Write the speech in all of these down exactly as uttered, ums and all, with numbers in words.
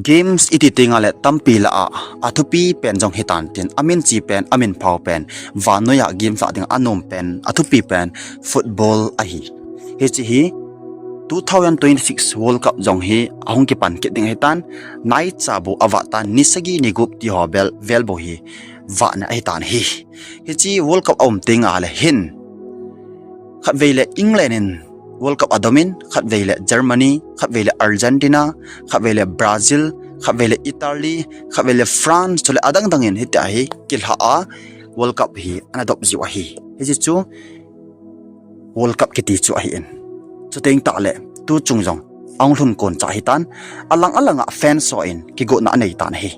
Games iti tenga le tampi lah a, athupi pen jong hitan tin, amin chi pen, amin phau pen, vannoi a games lah ding anom pen, athupi pen, football ahi. Hichi hi, two thousand twenty-six World Cup jong hi, ahung kipan kit ding hitan, naicha bou avah tan, ni sagi ni gup ti ho bel, vel bou hi, vahna ahitan ahi. Hichi World Cup aum tenga le hin, khatvei le England in World Cup adomin, khatvei le Germany, khatvei le Argentina, khatvei le Brazil, khatvei le Italy, khatvei le France, chule adang dang in hitia hi kilha a World Cup hi ana dop jiu ahi. Hichi chu World Cup kiti chu ahin. Chuteng tah le, tu chung jong, ahung lhun kon cha hitan, alang alang a fans ho in kigotna anei tan ahi.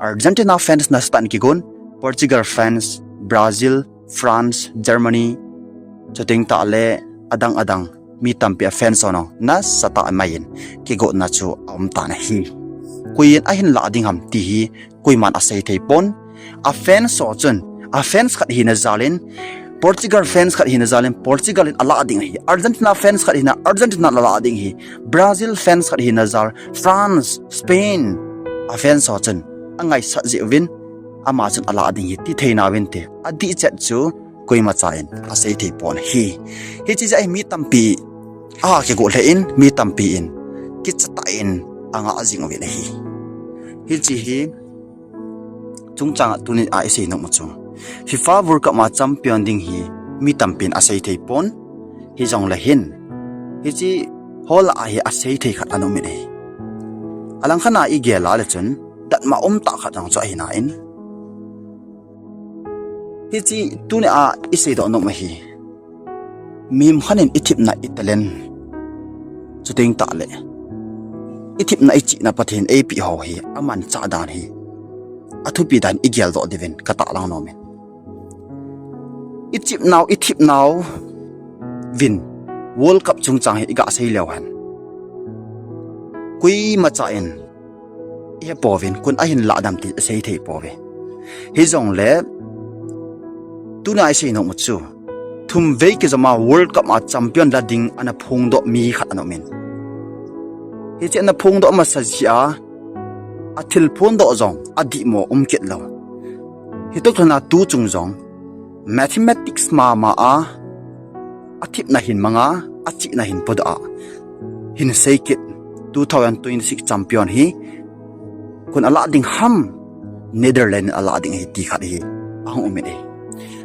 Argentina fans nasatah in kigon, Portugal fans, Brazil, France, Germany, chuteng tah le adang adang mi tampi a fans ho nasatah mai in kigotna chu aum tan ahi. Koi in ahin lah ding ham ti hi koiman asei thei pon. A fans ho chun, a fans khat hina jal in, Portugal fans khat hina jal in, Portugal in alah ding ahi. Argentina fans khat hina, Argentina in alah ding ahi. Brazil fans khat hina jal, France, Spain, a fans ho chun angaisah jeh uvin, ama chun alah ding ahi, ti thei nauvin te. Adih chet chu, koima cha in asei thei pon ahi. Hichi jeh a hi mi tampi, a kigo lheh in, mi tampi in, kicha tah in, anga jing uvin ahi. Hichi hi, chungchang a tuni a isei nom u chu, FIFA World Cup a champion ding hi, mi tampi in asei thei pon, hijongle hin, hichi ho lah a hi asei thei khat ana um in ahi. Alang khat a igel a le chun, datmo umtah khat jong chu ahi nai. Hichi tuni a isei doh nom u hi, mihem khat in ithepna, italent, chuteng tah le ithepna, ichihna Pathen in eipeh ho hi amanchah dan hi athupi dan in igel doh diuvin katahlang nom in. Ichihna u, ithepna uvin World Cup chungchang hi iga sei leu hen, koima cha in ihe pouvin, koin ahin lah dem ti isei thei pouve. Hijongle, tuni a isei nom u chu, thumvei kijom a World Cup a champion la ding ana phongdoh mi khat ana um in. Hichi ana phongdoh masa jeh a, athil phondoh jong adihmo um kit lou. Hitoh lhon a tu chung jong, mathematics mama a, athepna hin mang a, achihna hin podoh a, hin sei kit, two thousand twenty-six champion hi koin alah ding ham, Netherlands in alah ding ahi ti khat hi ahung um in ahi.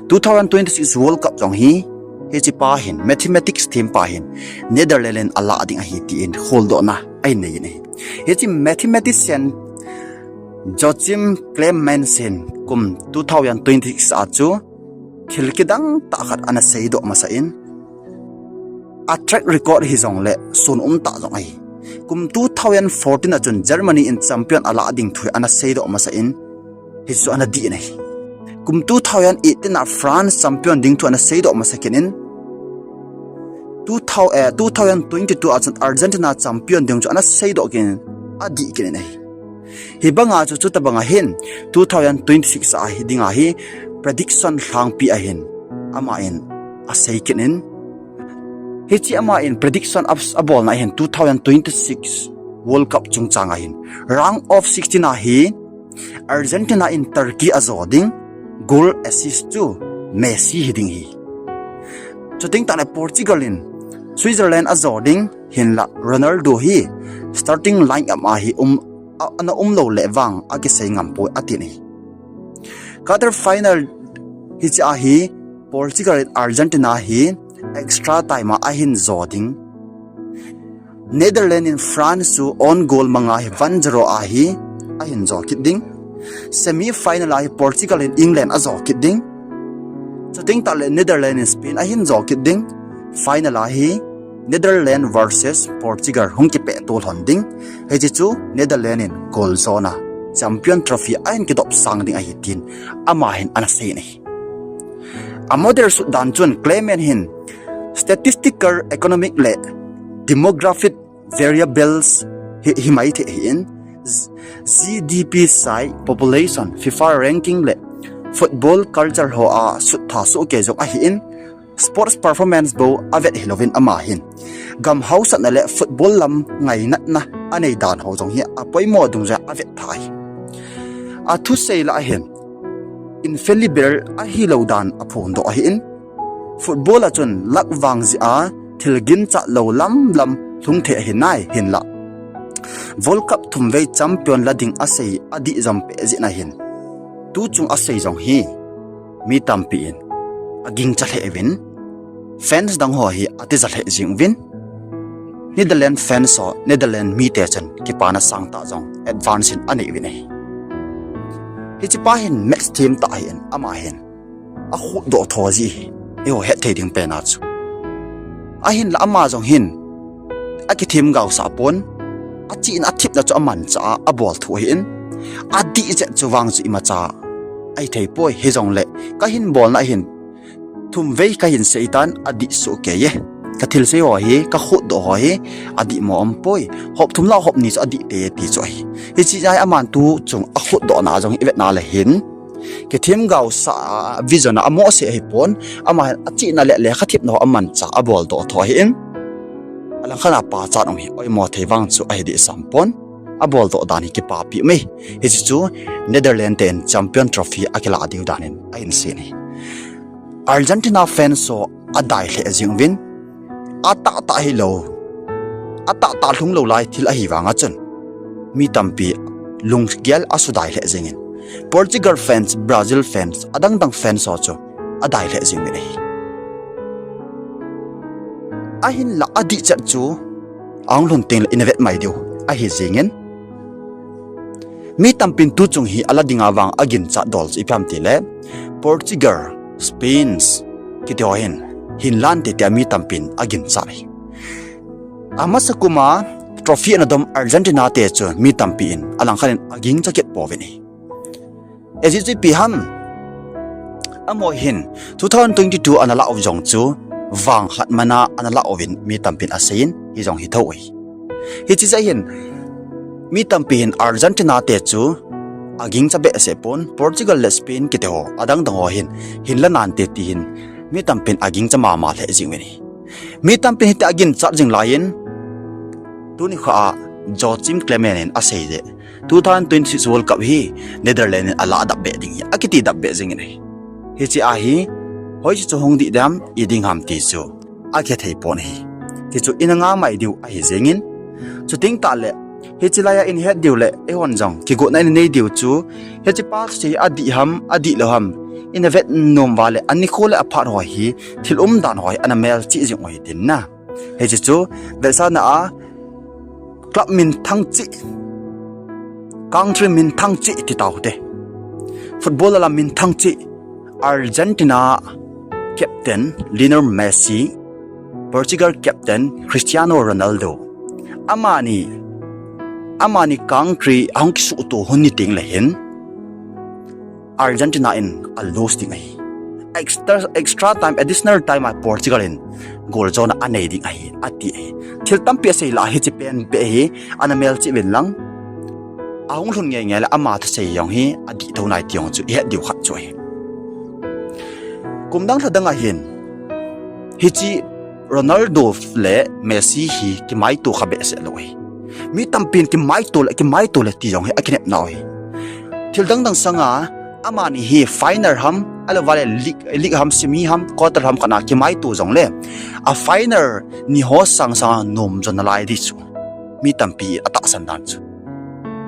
Two thousand twenty-six World Cup jong hi, hichi pa hin, mathematics thempa hin, Netherlands in alah ding ahi tin kholdohna ahin nei in ahi. Hichi mathematician Joachim Clemens hin kum two thousand twenty-six a chu thil kidang tah khat ana seidoh masa in, a track record hijongle sun umtah jong ahi. Kum two thousand fourteen a chun Germany in champion alah ding thu ana seidoh masa in, hichu ana dih in ahi. Kum two thousand eighteen a France champion ding thu ana seidoh masa kit in, two thousand, eh, two thousand twenty-two a chun Argentina champion ding chu ana seidoh kit in, adih kit in ahi. Hibanga chu, chutabanga hin, two thousand twenty-six a hi dinga hi prediction lhangpi ahin, ama in asei kit in. Hichi ama in prediction a, abolna ahin two thousand twenty-six World Cup chungchang ahin, round of sixteen a hi Argentina in Turkey ajo ding, goal assist chu Messi hiding ahi. Chuteng tah le Portugal in Switzerland ajo ding, hinla Ronaldo hi starting line up a hi um, a, ana um lou le vang akisei ngam poi atin ahi. Quarter final hichi a hi Portugal in Argentina hi extra time a ahin jo ding. Netherlands in France chu own goal manga hi one zero a hi ahin jo kit ding. Semi final a hi Portugal in England ajo kit ding. Chuteng tah le Netherlands in Spain ahin jo kit ding. Final a hi Netherlands versus Portugal hung kipeh to lhon ding. Hichi chu Netherlands in goal jona champion trophy ahin kidop sang ding ahi tin ama hin ana sei in ahi. A model sut dan chun Clement hin statistical, economic le demographic variables hi, hi maithei ahin, G D P size, population, FIFA ranking le football culture ho a sut tha soh kei jong ahin, Sports performance bou avet hilouvin ama hin gam hausatna le football lam ngainatna anei dan ho jong hi apoimo dungjuia avet tha ahi. Athusei lah ahin infallible ahilou dan aphondoh ahin, football a chun luck vang jeh a thil ginchat lou lamlam lhung thei ahi nai hinlah World Cup thumvei champion la ding asei adih jom peh jeh in ahin, tuchung asei jong hi mi tampi in agingcha lheh uvin, fans dang ho hi atija lheh jeng uvin, Netherlands fans ho, Netherlands mite chun kipana sangtah jong advance in anei uvin ahi. Hichepa hin match them tah ahin, ama hin akhutdoh tho ji hi eiho hetthei ding pen a chu. Ahinla ama jong hin akithem gaosah pon, achihna athepna chu amanchah a abol thu ahin, adih chet chu vang chu imacha ahithei poi, hijongle kahin bolna hin thumvei kahin seitan adih soh kei e. Kathilsei ho hi, kakhutdoh ho hi adihmo umpoi. Hop thum lah hop ni chu adih tei e ti chu ahi. Hiche jeh a hi aman tuchung akhutdohna jong hi ivetna le hin kithemgaosah a vision a amohseh ahipon, ama hin achihna le lekhathepna ho amanchah a aboldoh tho ahin, alangkhat a pachat um hi oimo thei vang chu ahi dehsam pon, aboldoh dan hi kipapi um e. Hiche chu Netherlands ten champion trophy akilah diu dan in ahin sei in ahi. Argentina fans ho adai lheh jeng uvin, atahtah hilou, atahtah lhung lou lai thil ahi vanga chun mi tampi lunggel asudai lheh jengin, Portugal fans, Brazil fans, adangdang fans ho chu adai lheh jeng uvin ahi. Ahinla adih chet chu ahung lhun tengle ina vet mai diu ahi jengin, mi tampin tuchung hi ala dinga vang aginchat dol chu ipi ham tile, Portugal, Spain kiti ho hin hinlante tia mi tampin aginchat ahi. Amasa kuma trophy ana dom Argentina te chu mi tampi in alangkhat in agingcha kit pouvin ahi. Ajeh chu ipi ham, amaho hin two thousand twenty-two ana lah u jong chu vang khat mana ana lah uvin mi tampin aseiyin, hijong hi thou ahi. Hiche jeh hin mi tampi hin Argentina te chu agingcha behseh pon, Portugal le Spain kiti ho, adangdang ho hin hinla nante ti hin mi tampin agingcha mama lheh jeng uvin ahi. Mi tampin hitia aginchat jing laiyin, tuni kho a Joachim Clement in asei jeh, two thousand twenty-six World Cup hi Netherlands in alah dap beh ding hi akiti dap beh jengin ahi. Hiche a hi hoiche chu hung dih dem, i ding ham ti chu akihethei pon ahi. Ti chu ina ngah mai diu ahi jengin, chuteng tahle hiche laiya ina het diu le eihon jong kigotna ina nei diu chu, hichepa chu adih ham, adih lou ham ina vet nom uva le anikho le aphat ho hi thil umdan ho hi ana melchih jing u hitin na. Hiche chu vetsahna a club minthang cheh, country minthang cheh ti taute, football a la minthang cheh, Argentina captain Lionel Messi, Portugal captain Cristiano Ronaldo, amani, amani country ahung kisuhto hun ni tengle hin Argentina in a lose ding ahi. Extra, extra time, additional time a Portugal in goal jona anei ding ahi ati ahi. Thil tampi asei lah hiche pen beh hi ana melchih uvin lang, ahung lhun ngeingei le ama thusei jong hi adih thou nai ti jong chu ihet diu khat chu ahi. Kum dang lha dang a hin hiche Ronaldo le Messi hi kimaito kha behseh lou ahi. Mi tampin kimaito le, kimaito le ti jong hi akinepnau ahi. Thil dangdang sanga amani hi final ham, ahilouva le league, league ham, semi ham, quarter ham khat na kimaito jongle, a final ni ho sangsanga nom jo nalai ding chu mi tampi atahsan dan chu,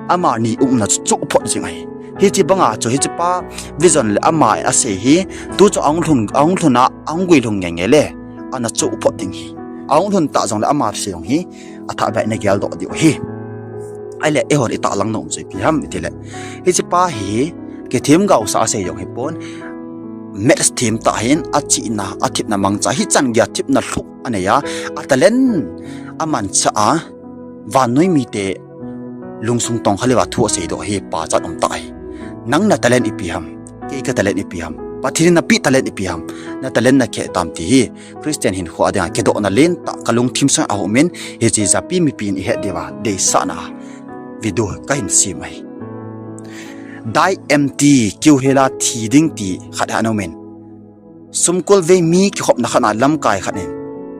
amani umna chu chohphot jing ahi. Hiche banga chu hichepa vision le ama asei hi tuchung ahung lhun, ahung lhun a ahung guilhung ngeingei le ana chohphot ding ahi. Ahung lhun tah jongle ama thusei jong hi athahbeh a ina geldoh diu ahi. Ahile eihon itahlang nom chu ipi ham itile, hichepa hi kithemgaosah asei jong hipon, match them tah ahin, achihna, athepna mangcha, hichan geiya thepna lhuh anei a, a talent amanchah a, vannoi mite lungsung tongkha leuva thu aseidoh hi pachat umtah ahi. Nang na talent ipi ham, kei ka talent ipi ham, Pathen in napeh talent ipi ham, na talent nakhel tam ti hi Christian hinkho a dinga kidohna lentah kalungthim sunga aumin, hiche japi mipin ihet diuva deisahna video kahin sem ahi. Dai em ti, keu hela thi ding ti khat hi ana umin, Sumkolvei mi kikhopna khat a lamkai khat in,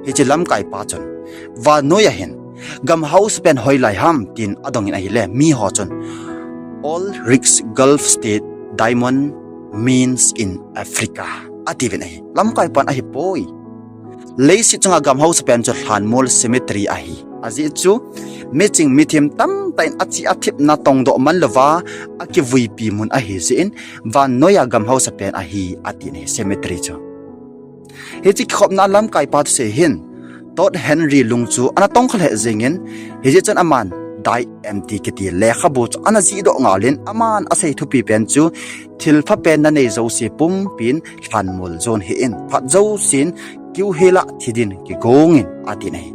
hiche lamkai pa chun, vannoi a hin gam hausa pen hoilai ham tin adongin ahile, mi ho chun, all rich Gulf state diamond mines in Africa, atiuvin ahi. Lamkai pan ahipoi. Leiset chunga gam hausa pen chu lhanmol, cemetery ahi. Ajeh chu miching mithem tamtah in achi athepna tongdoh man louva akivuipi mun ahi jeh in, vannoiya gam hausa pen ahi, atin ahi, cemetery chu. Hiche kikhopna lamkai pa thusei hin Todd Henry lung chu ana tongkha lheh jengin, hijeh chun aman Die Empty kiti lekhabu chu ana jihdoh ngalin, aman asei thupi pen chu, thilpha pen nanei jouse pumpin lhanmol jon hih in, phat jousen keiho lah thi din kigongin, atin ahi.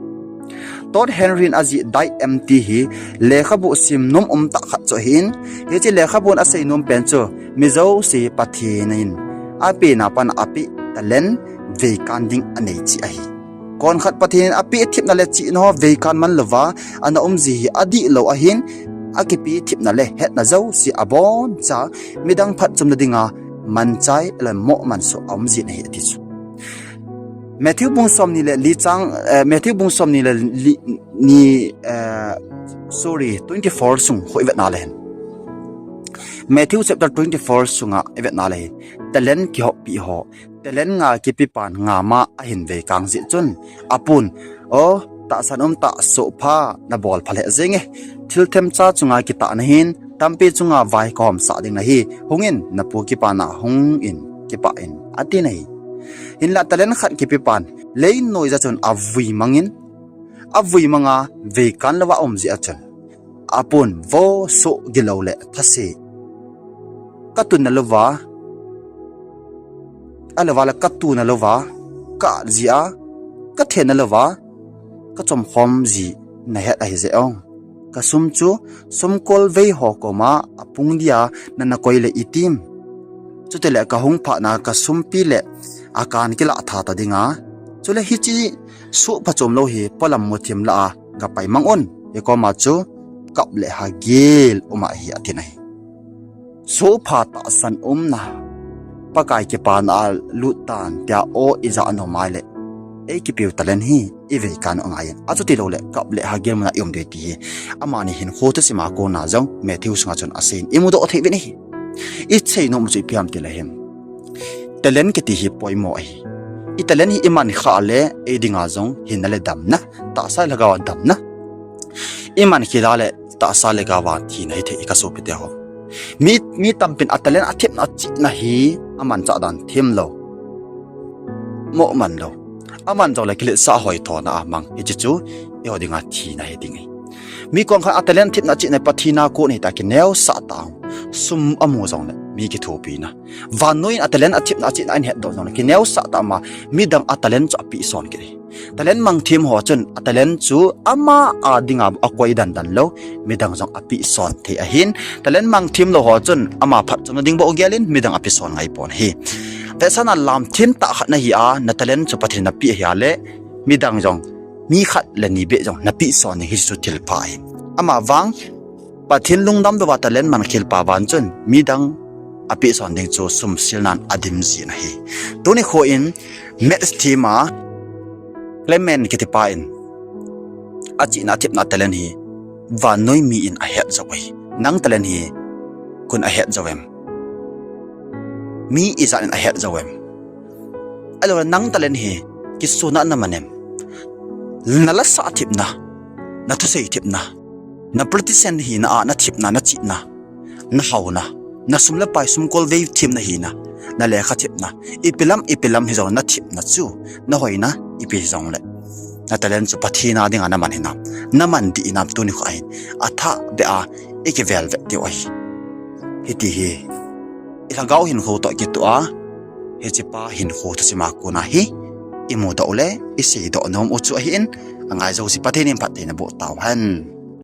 Todd Henry in ajih Die Empty hi lekhabu simnom umtah khat chu ahin, hiche lekhabun aseinom pen chu, mi jouse Pathen in apehna pat a apeh talent veikan ding anei cheh ahi. Konkhat Pathen in apeh thepna le chihna ho veikan man louva ana umji hi adihlou ahin, akipeh thepna le hetna jouse aboncha midang phatchomna dinga manchai le moh mansoh aumjin ahi, ati chu. Matthew bung somni le li chang, eh, Matthew bung somni le li, ni, eh, sorry, twenty-four sung khu ivetna le hin. Matthew chapter twenty-four sunga ivetna le hin, talent kihoppeh ho, talent nga kipepan nga ma ahin veikang jeh chun, apun, O, tahsan umtah, sohpha, nabol pha lheh jenge. Thil themcha chunga kitahna hin, tampi chunga vai kahomsah ding nahi. Hungin, napu kipana hungin, kipah in, atin ahi. Hinla talent khat kipepan, lei noiya chun avui mangin, avui manga veikan louva aum jeh a chun, apun, Vo, soh gilou le thase, katonna louva, ahilouva le katona louva, ka-at ji a, kathenna louva, kachomkhom ji nahet ahijeh ong, kasum chu sumkolvei ho koma apung dia nana koi le itim? Chutile kahung phatna kasumpi le akan kilah tha ta dinga, chule hiche soh phachom lou hi polam muthem lah a gapai mang un, ikoma chu kap le hagil um ahi, atin ahi. Sohpha tahsan umna, Pakai kipana a lut tan tia o ija anom ahile, eikipeu talent hi iveikan u angaiyin, achuti loule kap le hagil muna ium ding ti hi amani hinkho thusima kona jong Matthew sunga chun aseiyin imudoh thei uvin ahi. Iseinom u chu ipi ham tile hin, talent kiti hi poimo ahi. I talent hi imankhah le eidinga jong hinna le damna, tahsa le lhagao a damna, imankhel a le tahsa le lhagao a thina hithei, kasopiteho. Mi, mi tampin a talent athepna achihna hi amanchah dan themlou, moh manlou, aman jongle kiletsah hoithona a mang, hiche chu eiho dinga thina hiding ahi. Mi konkhat a talent athepna achihna Pathen a kon ahita kineosah tah, sum amu jongle mi kithopina, vannoiyin a talent athepna achihna ahin hetdoh jongle kineosah tah ma, midang a talent chu apehson kit ahi. Talent mangthem ho chun a talent chu ama a dinga akoi dandan lou, midang jong apehson thei ahin, talent mangthem lou ho chun ama phatchomna ding bou gelin midang apehson ngaipon ahi. Vetsahna lamthem tah khat nahi a, na talent chu Pathen in napeh ahile, midang jong, mi khat le ni beh jong napehson ding, hichu thilpha ahi. Amavang Pathen lungdam louva talent mankhel pa vang chun midang apehson ding chu sumsilnan adim jin ahi. Tuni kho in maths thema Clement kitipa in achihna athepna talent hi vannoi mi in ahet jou ahi. Nang talent hi koin ahet jou em? Mi ijat in ahet jou em? Ahiloule nang talent hi kisona naman em? Nalasah thepna, nathusei thepna, na practice hina a nathepna, nachihna, nahaona, nasum le pai sumkolvei themna hina, nalekha thepna, ipi lam ipi lam hijongle nathepna chu, nahoina ipi hijongle, na talent chu Pathen a dinga naman hinam, naman dih hinam, tuni kho ahin athah beh a ikivel vet diu ahi. Hiti hi ilhagao hinkho toh kitoh a, hichepa hinkho thusima kona hi imudoh le iseidoh nom u chu ahin, angai jouse Pathen in phatthei naboh tauhen.